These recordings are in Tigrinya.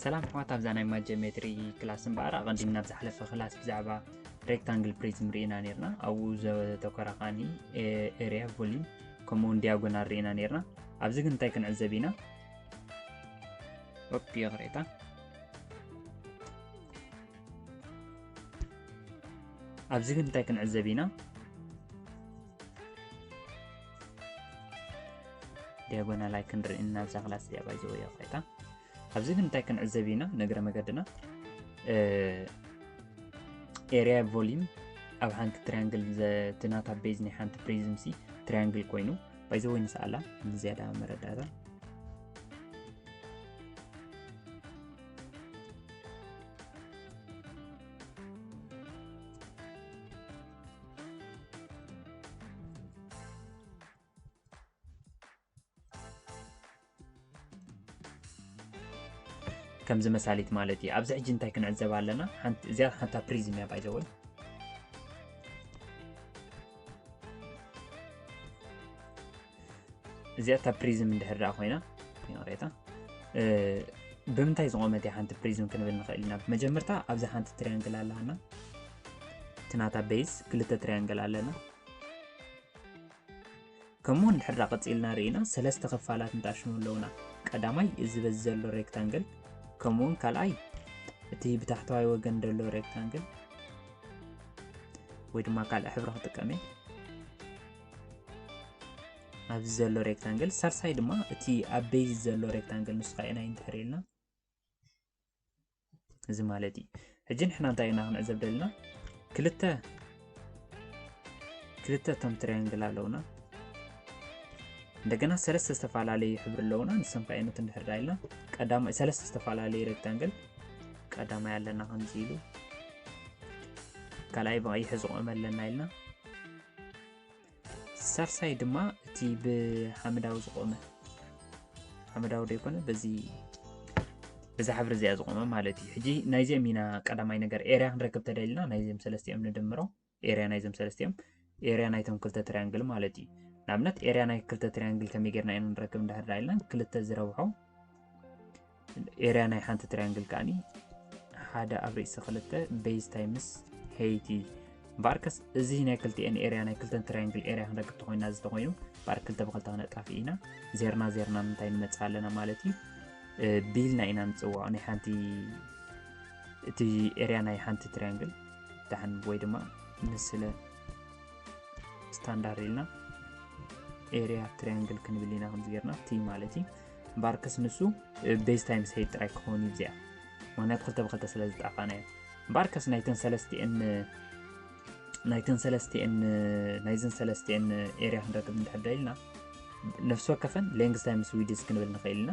ሰላም ኣሕዋት፣ ኣብዛ ናይ ማጀሜትሪ ክላስ እምበኣር ኣቐዲምና ኣብ ዝሓለፈ ክላስ ብዛዕባ ሬክታንግል ፕሪዝም ርኢና ነርና። ኣብኡ ዘተኮረ ከኣኒ ኤርያ፣ ቮሊም፣ ከምኡ እውን ዲያጎናል ርኢና ነርና። ኣብዚ ግን እንታይ ክንዕዘብ ኢና? ኦፕ፣ ይቕሬታ። ኣብዚ ግን እንታይ ክንዕዘብ ኢና? ዲያጎናል ኣይክንርኢ ኢና ኣብዛ ክላስ እዚኣ፣ ባይዘወይ፣ ይቕሬታ። ኣብዚ ግን እንታይ ክንዕዘብ ኢና? ንእግረ መገድና ኤርያ፣ ቮሊም ኣብ ሓንቲ ትሪያንግል፣ እቲ ናታ ቤዝ ናይ ሓንቲ ፕሪዝም ሲ ትሪያንግል ኮይኑ፣ ባይዘወይ፣ ንስኣላ ንዝያዳ መረዳእታ። ከምዚ መሳሊት ማለት እዩ። ኣብዚ ሕጂ እንታይ ክንዕዘብ ኣለና? ሓንቲ፣ እዚኣ ሓንታ ፕሪዝም እያ፣ ባይዘወይ። እዚኣ እታ ፕሪዝም እንድሕር ደኣ ኮይና፣ ይቕሬታ፣ እ፣ ብምንታይ ዝቖመት እያ ሓንቲ ፕሪዝም ክንብል ንኽእል ኢና? ብመጀመርታ ኣብዛ ሓንቲ ትሪያንግል ኣለና፣ እቲ ናታ ቤዝ ክልተ ትሪያንግል ኣለና። ከምኡ እንድሕር ደኣ ቀጺልና ርኢና፣ ሰለስተ ክፋላት ንጣሽሙ ኣለውና። ቀዳማይ፣ እዚ በዚ ዘሎ ሬክታንግል፣ ከምኡ እውን ካልኣይ፣ እቲ ብታሕተዋይ ወገን ዘሎ ሬክታንግል፣ ወይ ድማ ካልእ ሕብሪ ክጥቀም እየ። ኣብዚ ዘሎ ሬክታንግል፣ ሳልሳይ ድማ እቲ ኣብ ቤዝ ዘሎ ሬክታንግል፣ ንሱ ኸኣ ናይ እንድሕር ኢልና፣ እዚ ማለት እዩ። ሕጂ ንሕና እንታይ ኢና ክንዕዘብ ደልና? ክልተ፣ ክልተ እቶም ትሪያንግል ኣለውና። እንደገና ሰለስተ ዝተፈላለዩ ሕብሪ ኣለውና። ንሶም ከ ኣየኖት እንድሕር ደኣ ኢልና፣ ቀዳማይ፣ ሰለስተ ዝተፈላለዩ ሬክታንግል፣ ቀዳማይ ኣለና ከምዚ ኢሉ፣ ካልኣይ ብቐይሕ ዝቖመ ኣለና ኢልና። ሳልሳይ ድማ እቲ ብሓመዳዊ ዝቖመ፣ ሓመዳዊ ዶ ይኮነ? በዚ፣ በዛ ሕብሪ እዚኣ ዝቖመ ማለት እዩ። ሕጂ ናይዚኦም ኢና ቀዳማይ ነገር ኤርያ ክንረክብ ተደሊና፣ ናይዚኦም ሰለስቲኦም ንድምሮ፣ ኤርያ ናይዞም ሰለስቲኦም፣ ኤርያ ናይቶም ክልተ ትሪያንግል ማለት እዩ። ንኣብነት ኤርያ ናይ ክልተ ትሪያንግል ከመይ ጌርና ኢና ንረክብ እንድሕር ደኣ ኢልና፣ ክልተ ዝረብሖ ኤርያ ናይ ሓንቲ ትሪያንግል ከኣኒ ሓደ ኣብ ርእሲ ክልተ ቤዝ ታይምስ ሄይቲ። እምበኣርከስ እዚ ናይ ክልቲኤን ኤርያ፣ ናይ ክልተን ትሪያንግል ኤርያ ክንረክብ ተኾይንና፣ እዚ ተኾይኑ እምበኣር ክልተ ብኽልተ ክነጣፍእ ኢና። ዜርና ዜርና ምንታይ ንመጽእ ኣለና ማለት እዩ? እ፣ ቢ ኢልና ኢና ንጽውዖ ናይ ሓንቲ፣ እቲ ኤርያ ናይ ሓንቲ ትሪያንግል ደሓን ወይ ድማ ንስለ ስታንዳርድ ኢልና ኤርያ ትሪያንግል ክንብል ኢና። ከምዚ ጌርና ቲ ማለት እዩ። እምበኣርከስ ንሱ፣ እ፣ ቤዝ ታይምስ ሄይት ጥራይ ክኸውን እዩ ብዚኣ። ምኽንያቱ ክልተ ብክልተ ስለ ዝጣፋእናዮ። እምበኣርከስ ናይተን ሰለስቲኤን፣ ናይተን ሰለስቲኤን፣ ናይዘን ሰለስቲኤን ኤርያ ክንረክብ እንድሕር ደሊና፣ ነፍሲ ወከፈን ሌንግዝ ታይምስ ዊድዝ ክንብል ንኽእል ኢና።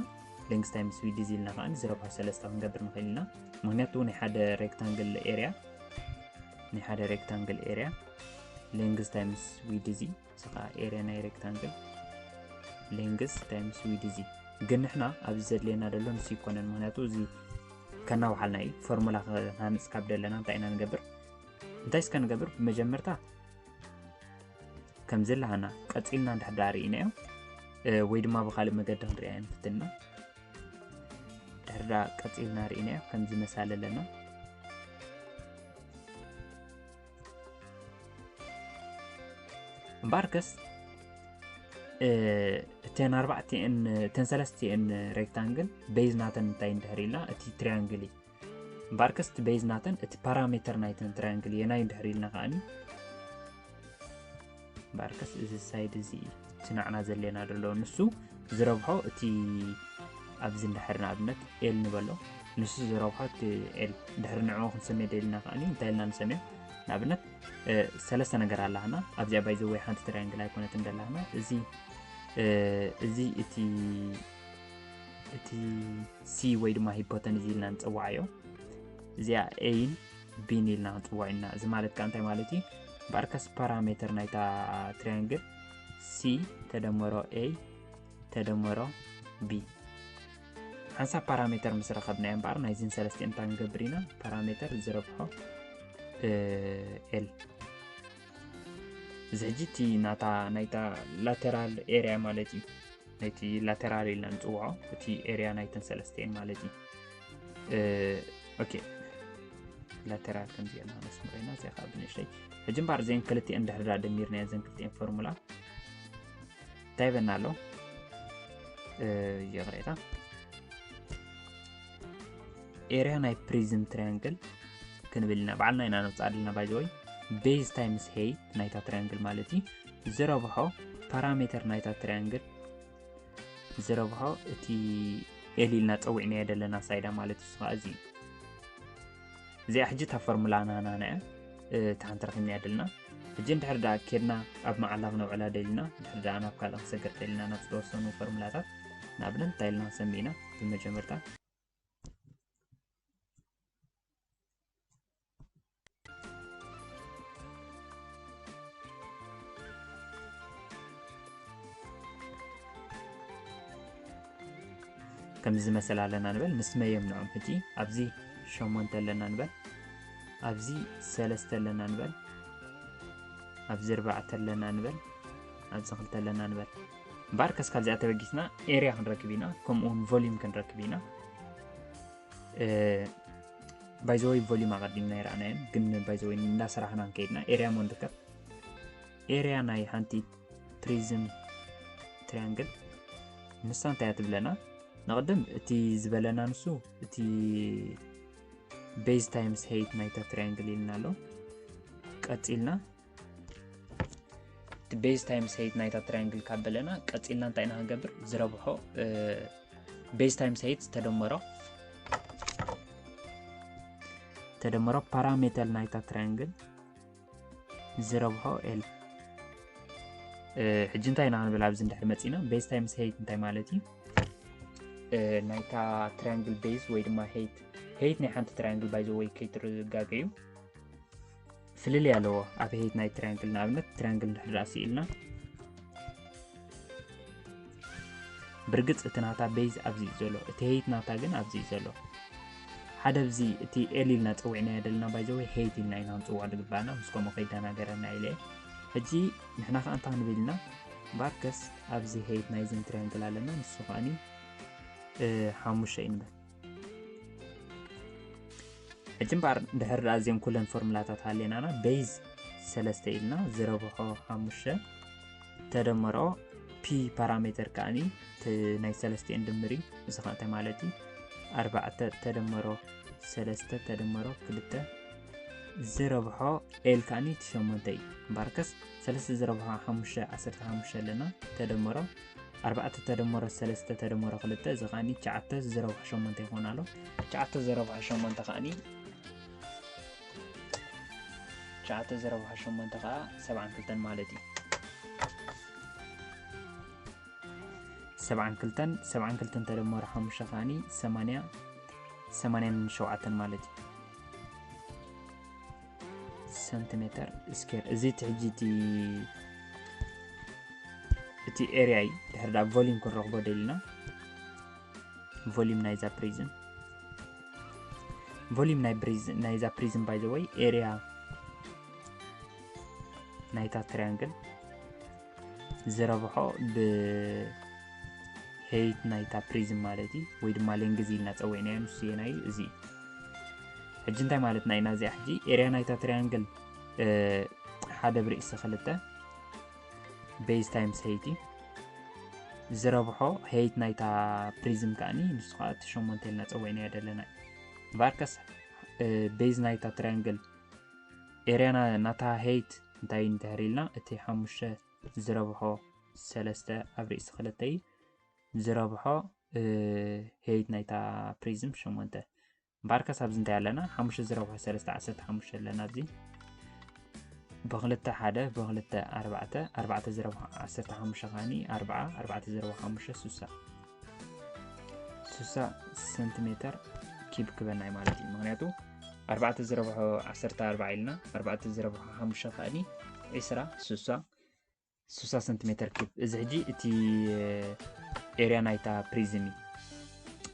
ሌንግዝ ታይምስ ዊድዝ ኢልና ከኣ ንዝረብሖ ሰለስተ ክንገብር ንኽእል ኢና። ምኽንያቱ ናይ ሓደ ሬክታንግል ኤርያ፣ ናይ ሓደ ሬክታንግል ኤርያ ሌንግዝ ታይምስ ዊድዝ እዩ። እዚ ኸኣ ኤርያ ናይ ሬክታንግል ሌንግዝ ታይምስ ዊድዝ እዩ። ግን ንሕና ኣብዚ ዘድልየና ዘሎ ንሱ ይኮነን። ምኽንያቱ እዚ ከናውሓልና እዩ። ፎርሙላ ክሃንጽ ካብ ደለና እንታይ ኢና ንገብር? እንታይ እስከ ንገብር? ብመጀመርታ ከምዚ ኣለሃና ቀጺልና እንድሕር ደኣ ርኢናዮ፣ እ፣ ወይ ድማ ብኻልእ መገዲ ክንሪኣ ንፍትና። ድሕር ደኣ ቀጺልና ርኢናዮ ከምዚ መሳሊ ኣለና። እምበኣርከስ፣ እ፣ እተን ኣርባዕቲኤን፣ እተን ሰለስቲኤን ሬክታንግል ቤዝ ናተን እንታይ እንድሕር ኢልና፣ እቲ ትሪያንግል እዩ። እምበኣርከስ እቲ ቤዝ ናተን፣ እቲ ፓራሜተር ናይተን ትሪያንግል የናይ እንድሕር ኢልና ከኣኒ፣ እምበኣርከስ እዚ ሳይድ እዚ እቲ ንዓና ዘድልየና ዘሎ ንሱ ዝረብሖ እቲ ኣብዚ እንድሕር ንኣብነት ኤል ንበሎ፣ ንሱ ዝረብሖ እቲ ኤል። እንድሕር ንዕኡ ክንሰምዮ ደሊና ከኣኒ እንታይ ኢልና ንሰምዮ? ንኣብነት፣ እ፣ ሰለስተ ነገር ኣላህና። ኣብዚኣ ባይ ዘ ወይ ሓንቲ ትሪያንግል ኣይኮነትን ደላህና። እዚ፣ እ፣ እዚ እቲ፣ እቲ ሲ ወይ ድማ ሂፖተኒዝ ኢልና ንጽውዓዮ። እዚኣ ኤይን ቢን ኢልና ክንጽውዖ ኢና። እዚ ማለት ከኣ እንታይ ማለት እዩ? እምበኣርከስ ፓራሜተር ናይታ ትሪያንግል ሲ ተደመሮ ኤይ ተደመሮ ቢ። ሓንሳብ ፓራሜተር ምስ ረኸብናዮ እምበኣር ናይዚን ሰለስቲኤን እንታይ ክንገብር ኢና? ፓራሜተር ዝረብሖ፣ እ፣ ኤል። እዚ ሕጂ እቲ ናታ፣ ናይታ ላተራል ኤርያ ማለት እዩ። ናይቲ ላተራል ኢልና ንጽውዖ፣ እቲ ኤርያ ናይተን ሰለስቲኤን ማለት እዩ። okay, lateral ከምዚ ጌርና ነስምሮ ኢና። እዚኣ ከዓ ብንእሽተይ። ሕጂ እምበኣር እዚአን ክልቲአን ድሕሪ ደኣ ደሚርናየን፣ እዘን ክልቲአን ፎርሙላ እንታይ ይበና ኣሎ? ይቕሬታ፣ area ናይ prism triangle ክንብል ኢና። ባዕልና ኢና ነውፅኣ ኣለና። By the way, base times height ናይታ triangle ማለት እዩ። ዝረብሖ ፓራሜተር ናይታ triangle ዝረብሖ እቲ L ኢልና ፀዊዕናዮ ዘለና ሳይዳ ማለት እዩ። እዚኣ ሕጂ እታ ፎርሙላ ናና እያ፣ እታ ሓንቲ ረኺብናያ ደልና። ሕጂ እንድሕር ደኣ ኬድና ኣብ መዓላ ክነውዕላ ደሊና፣ እንድሕር ደኣ ናብ ካልእ ክንሰግር ደሊና ናብ ዝተወሰኑ ፎርሙላታት፣ ንኣብነት እንታይ ኢልና ንሰምዕ ኢና? ብመጀመርታ ከምዚ ዝመስል ኣለና ንበል፣ ንስመዮም ንዖም። ሕጂ ኣብዚ ሸሞንተ ኣለና ንበል፣ ኣብዚ ሰለስተ ኣለና ንበል፣ ኣብዚ ኣርባዕተ ኣለና ንበል፣ ኣብዚ ክልተ ኣለና ንበል። እምበኣር ከስ ካብዚኣ ተበጊስና ኤርያ ክንረክብ ኢና፣ ከምኡ እውን ቮሊዩም ክንረክብ ኢና። By the way ቮሊዩም ኣቐዲምና ይረኣናየን፣ ግን by the way እንዳሰራሕና እንከይድና ኤርያ ሞ ንርከብ። ኤርያ ናይ ሓንቲ ፕሪዝም ትሪያንግል ንሳ እንታይ እያ ትብለና? ንቕድም እቲ ዝበለና ንሱ እቲ ቤዝ ታይምስ ሄይት ናይታ ትሪያንግል ኢልና ኣሎ። ቀፂልና እቲ ቤዝ ታይምስ ሄይት ናይታ ትሪያንግል ካብ በለና፣ ቀፂልና እንታይ ኢና ክንገብር? ዝረብሖ ቤዝ ታይምስ ሄይት ተደመሮ ተደመሮ ፓራሜተር ናይታ ትሪያንግል ዝረብሖ ኤል። ሕጂ እንታይ ኢና ክንብል? ኣብዚ እንድሕር መፂና ቤዝ ታይምስ ሄይት እንታይ ማለት እዩ? ናይታ ትሪያንግል ቤዝ ወይ ድማ ሄይት፣ ሄይት ናይ ሓንቲ ትሪያንግል ባይ ዘ ወይ ከይትርጋገዩ ፍልልይ ኣለዎ። ኣብ ሄይት ናይ ትሪያንግል ንኣብነት ትሪያንግል እንድሕር ደኣ ስኢልና ብርግፅ እቲ ናታ ቤዝ ኣብዚ እዩ ዘሎ፣ እቲ ሄይት ናታ ግን ኣብዚ እዩ ዘሎ። ሓደ ኣብዚ እቲ ኤል ኢልና ፀዊዕናዮ ደለና ባይ ዘ ወይ ሄይት ኢልና ኢና ክንፅውዖ ዝግባኣና፣ ምስ ከምኡ ከይደናገረና ኢለ እየ። ሕጂ ንሕና ከዓ እንታይ ክንብል ኢና? እምበኣርከስ ኣብዚ ሄይት ናይዝን ትሪያንግል ኣለና፣ ንሱ ከዓኒ ሓሙሽተ እዩ ንበል። ሕጂ እምበኣር እንድሕር ደኣ እዚአን ኩለን ፎርሙላታት ሃልየናና፣ ቤዝ ሰለስተ ኢልና ዝረብሖ ሓሙሽተ ተደመሮ ፒ ፓራሜተር ከዓኒ እቲ ናይ ሰለስቲአን ድምር እዩ። እዚ ከዓ እንታይ ማለት እዩ? ኣርባዕተ ተደመሮ ሰለስተ ተደመሮ ክልተ ዝረብሖ ኤል ከዓኒ እቲ ሸሞንተ እዩ። እምበኣርከስ ሰለስተ ዝረብሖ ሓሙሽተ ዓሰርተ ሓሙሽተ ኣለና፣ ተደመሮ ኣርባዕተ ተደመሮ ሰለስተ ተደመሮ ክልተ፣ እዚ ከዓኒ ትሽዓተ ዝረብሖ ሸሞንተ ይኾን ኣሎ። ትሽዓተ ዝረብሖ ሸሞንተ ከዓኒ ትሽዓተ ዝረብሖ ሸሞንተ ከዓ ሰብዓን ክልተን ማለት እዩ። ሰብዓን ክልተን፣ ሰብዓን ክልተን ተደመሮ ሓሙሽተ ከዓኒ ሰማንያ፣ ሰማንያን ሸውዓተን ማለት እዩ። ሰንቲሜተር ስኬር። እዚ እቲ ሕጂ እቲ፣ እቲ ኤርያ እዩ። ድሕሪ ደኣ ቮሊዩም ክንረኽቦ ደሊና፣ ቮሊዩም ናይዛ ፕሪዝም፣ ቮሊዩም ናይ ፕሪዝ-፣ ናይዛ ፕሪዝም ባይ ዘ ወይ ኤርያ ናይታ ትሪያንግል ዝረብሖ ብሄይት ናይታ ፕሪዝም ማለት እዩ፣ ወይ ድማ ሌንግዝ ኢልና ፀዊዕናዮ፣ ንሱ የናይ እዚ እዩ። ሕጂ እንታይ ማለትና ኢና? እዚኣ ሕጂ ኤርያ ናይታ ትሪያንግል ሓደ ብርእሲ ክልተ ቤዝ ታይምስ ሄይት እዩ። ዝረብሖ ሄይት ናይታ ፕሪዝም ከዓኒ ንሱ ከዓ እቲ ሸሞንተ ኢልና ፀዊዕናዮ ደለና እዩ። እምበኣርከስ ቤዝ ናይታ ትሪያንግል ኤርያ ናታ ሄይት እንታይ እንድሕር ኢልና፣ እቲ ሓሙሽተ ዝረብሖ ሰለስተ ኣብ ርእሲ ክልተ እዩ። ዝረብሖ ሄይት ናይታ ፕሪዝም ሸሞንተ። እምበኣርከስ ኣብዚ እንታይ ኣለና? ሓሙሽተ ዝረብሖ ሰለስተ ዓሰርተ ሓሙሽተ ኣለና። ኣብዚ ብክልተ ሓደ፣ ብክልተ ኣርባዕተ፣ ኣርባዕተ ዝረብሖ ዓሰርተ ሓሙሽተ ከዓኒ ኣርብዓ፣ ኣርባዕተ ዝረብሖ ሓሙሽተ ሱሳ፣ ሱሳ ሰንቲሜተር ኪብ ክበና እዩ ማለት እዩ። ምክንያቱ ኣርባዕተ ዝረብሖ ዓሰርተ ኣርባዓ ኢልና፣ ኣርባዕተ ዝረብሖ ሓሙሽተ ከዓኒ ዒስራ፣ ሱሳ፣ ሱሳ ሰንቲሜተር ኪብ። እዚ ሕጂ እቲ ኤርያ ናይታ ፕሪዝም እዩ።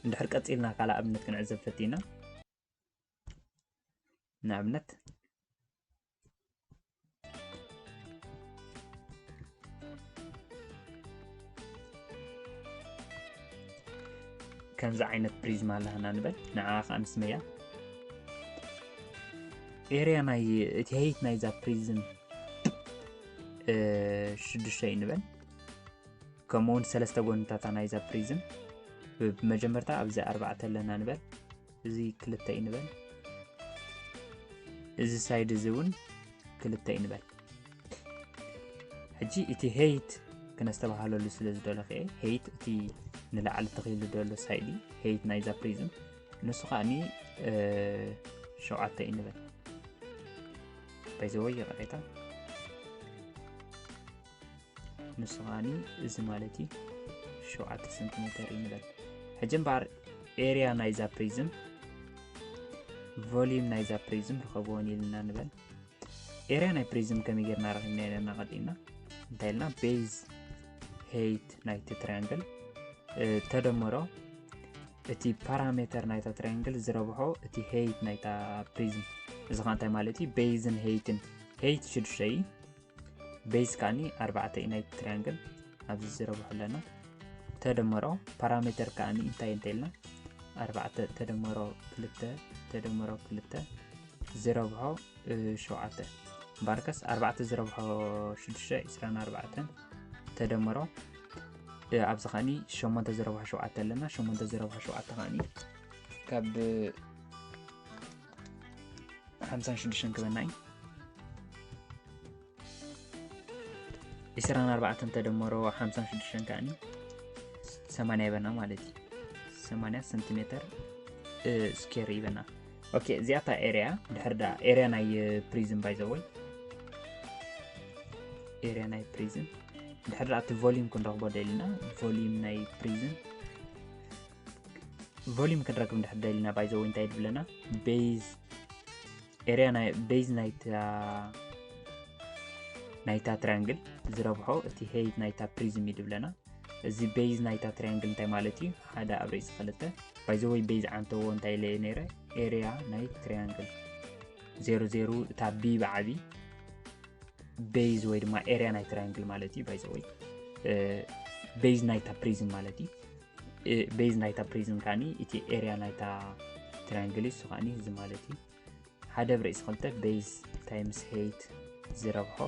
እንድሕር ቀፂልና ካልእ ኣብነት ክንዕዘብ ፈቲና። ንኣብነት ከምዚ ዓይነት ፕሪዝም ኣለና ንበል። ንዓ ከዓ ንስመያ። ኤርያ ናይ እቲ ሄይት ናይዛ ፕሪዝም ሽዱሽተ እዩ ንበል። ከምኡ እውን ሰለስተ ጎንታታ ናይዛ ፕሪዝም ብመጀመርታ ኣብዚ ኣርባዕተ ኣለና ንበል። እዚ ክልተ እዩ ንበል። እዚ ሳይድ እዚ እውን ክልተ እዩ ንበል። ሕጂ እቲ ሄይት ክነስተባሃለሉ ስለ ዝደለኹ እየ። ሄይት እቲ ንላዕሊ ተኺሉ ዘሎ ሳይድ እዩ። ሄይት ናይዛ ፕሪዝም ንሱ ከዓኒ ሸውዓተ እዩ ንበል። ባይዘወይ ይቕሬታ። ንሱ ከዓኒ እዚ ማለት እዩ ሸውዓተ ሰንቲሜተር እዩ ንበል። ሕጂ እምበኣር ኤርያ ናይዛ ፕሪዝም ቮሊዩም ናይዛ ፕሪዝም ርኸብዎን ኢልና ንበል። ኤርያ ናይ ፕሪዝም ከመይ ጌርና ረኺብና ኢለና ቀዲምና እንታይ ኢልና ቤዝ ሄይት ናይቲ ትሪያንግል ተደመሮ እቲ ፓራሜተር ናይታ ትሪያንግል ዝረብሖ እቲ ሄይት ናይታ ፕሪዝም። እዚ ከዓ እንታይ ማለት እዩ? ቤዝን ሄይትን። ሄይት ሽዱሽተ እዩ። ቤዝ ከዓኒ ኣርባዕተ እዩ ናይቲ ትሪያንግል። ኣብዚ ዝረብሖ ኣለና። ተደመሮ ፓራሜተር ከዓኒ እንታይ እንተ ኢልና ኣርባዕተ ተደመሮ ክልተ ተደመሮ ክልተ ዝረብሖ ሸውዓተ። እምበኣርከስ ኣርባዕተ ዝረብሖ ሽዱሽተ ዒስራን ኣርባዕተን ተደመሮ ኣብዚ ከዓኒ ሸሞንተ ዝረብሖ ሸውዓተ ኣለና። ሸሞንተ ዝረብሖ ሸውዓተ ከዓኒ ካብ ሓምሳን ሽዱሽተን ክበና እዩ። ዒስራን ኣርባዕተን ተደመሮ ሓምሳን ሽዱሽተን ከዓኒ ሰማንያ ይበና ማለት እዩ። ሰማንያ ሰንቲሜተር ስኬር ይበና። ኦኬ፣ እዚኣታ ኤርያ ድሕር ዳ ኤርያ ናይ ፕሪዝም ባይዘወይ ኤርያ ናይ ፕሪዝም ድሕር ዳ እቲ ቮሊዩም ክንረኽቦ ደሊና ቮሊዩም ናይ ፕሪዝም ቮሊዩም ክንረክብ እንድሕር ደሊና ባይዘወይ እንታይ ድብለና ቤዝ ኤርያ ናይ ቤዝ ናይታ ናይታ ትሪያንግል ዝረብሖ እቲ ሄይት ናይታ ፕሪዝም እዩ ድብለና። እዚ ቤዝ ናይታ ትሪያንግል እንታይ ማለት እዩ? ሓደ ኣብ ርእሲ ክልተ። ባይዘወይ ቤዝ ዓንተዎ እንታይ ኢለ ነይረ? ኤርያ ናይ ትሪያንግል ዜሮ ዜሮ እታ ቢ ብዓቢ ቤዝ ወይ ድማ ኤርያ ናይ ትሪያንግል ማለት እዩ። ባይዘወይ ቤዝ ናይታ ፕሪዝም ማለት እዩ። ቤዝ ናይታ ፕሪዝም ከዓኒ እቲ ኤርያ ናይታ ትሪያንግል እዩ። እሱ ከዓኒ እዚ ማለት እዩ ሓደ ብርእሲ ክልተ ቤዝ ታይምስ ሄይት ዝረብሖ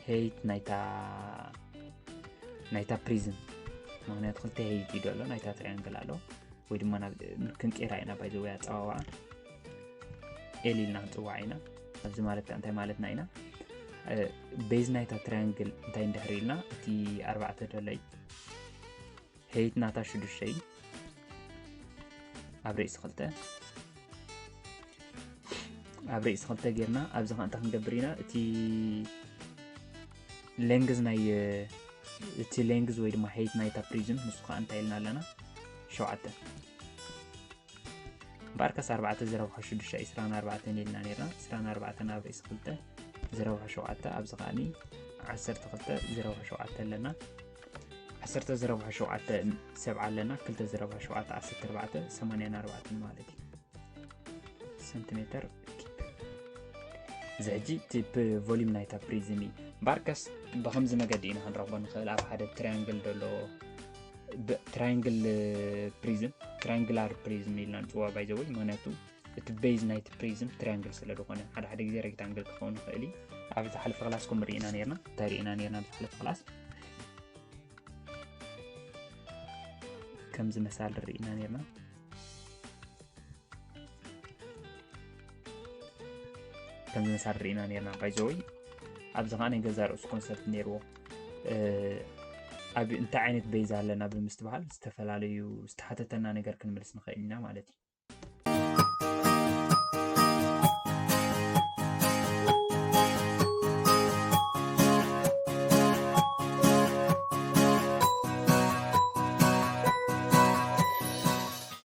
ሄይት ናይታ ናይታ ፕሪዝም። ምክንያቱ ክልተ ሄይት እዩ ዘሎ ናይታ ትሪያንግል ኣሎ ወይ ድማ ክንቄራ ኢና ባይዘወይ ኣፀዋዋዓ ኤል ኢልና ክንፅዋዓ ኢና። ኣብዚ ማለት እንታይ ማለትና ኢና? ቤዝ ናይታ ትሪያንግል እንታይ እንድሕር ኢልና እቲ ኣርባዕተ ደለይ ሄይት ናታ ሽዱሽተ እዩ። ኣብ ርእሲ ክልተ ኣብ ርእሲ ክልተ ጌርና ኣብዚ ከ እንታይ ክንገብር ኢና? እቲ ሌንግዝ ናይ እቲ ሌንግዝ ወይ ድማ ሄይት ናይታ ፕሪዝም ንሱ ከዓ እንታይ ኢልና ኣለና? ሸውዓተ። እምበኣርከስ ኣርባዕተ ዝረብሖ ሽዱሽተ ዒስራን ኣርባዕተን ኢልና ነርና። ዒስራን ኣርባዕተን ኣብ ርእሲ ክልተ ዝረብሖ ሸውዓተ ኣብዚ ከዓኒ ዓሰርተ ክልተ ዝረብሖ ሸውዓተ ኣለና። ዓሰርተ ዝረብሖ ሸውዓተ ሰብዓ ኣለና። ክልተ ዝረብሖ ሸውዓተ ዓሰርተ ኣርባዕተ ሰማንያን ኣርባዕተን ማለት እዩ። ሰንቲሜተር ኪብ። እዚ ሕጂ እቲ ፕ- ቮሊዩም ናይታ ፕሪዝም እዩ። እምበኣርከስ ብኸምዚ መገዲ ኢና ክንረኽቦ ንኽእል ኣብ ሓደ ትሪያንግል ዘሎ ትሪያንግል ፕሪዝም ትሪያንግላር ፕሪዝም ኢልና ንፅዋ ባይዘወይ ምክንያቱ እቲ ቤዝ ናይቲ ፕሪዝም ትሪያንግል ስለ ዝኾነ ሓደ ሓደ ግዜ ሬክታንግል ክኸውን ይኽእል እዩ። ኣብ ዝሓለፈ ክላስ ከም ርኢና ነርና እንታይ ርኢና ነርና ኣብ ዝሓለፈ ክላስ ከምዚ መሳል ርኢና ነርና ከምዚ መሳል ርኢና ነርና ባይዘወይ ኣብዚ ከዓ ናይ ገዛ ርእሱ ኮንሰፕት ነርዎ ኣብ እንታይ ዓይነት ቤዝ ኣለና ብምስትበሃል ዝተፈላለዩ ዝተሓተተና ነገር ክንምልስ ንኽእል ኢና ማለት እዩ።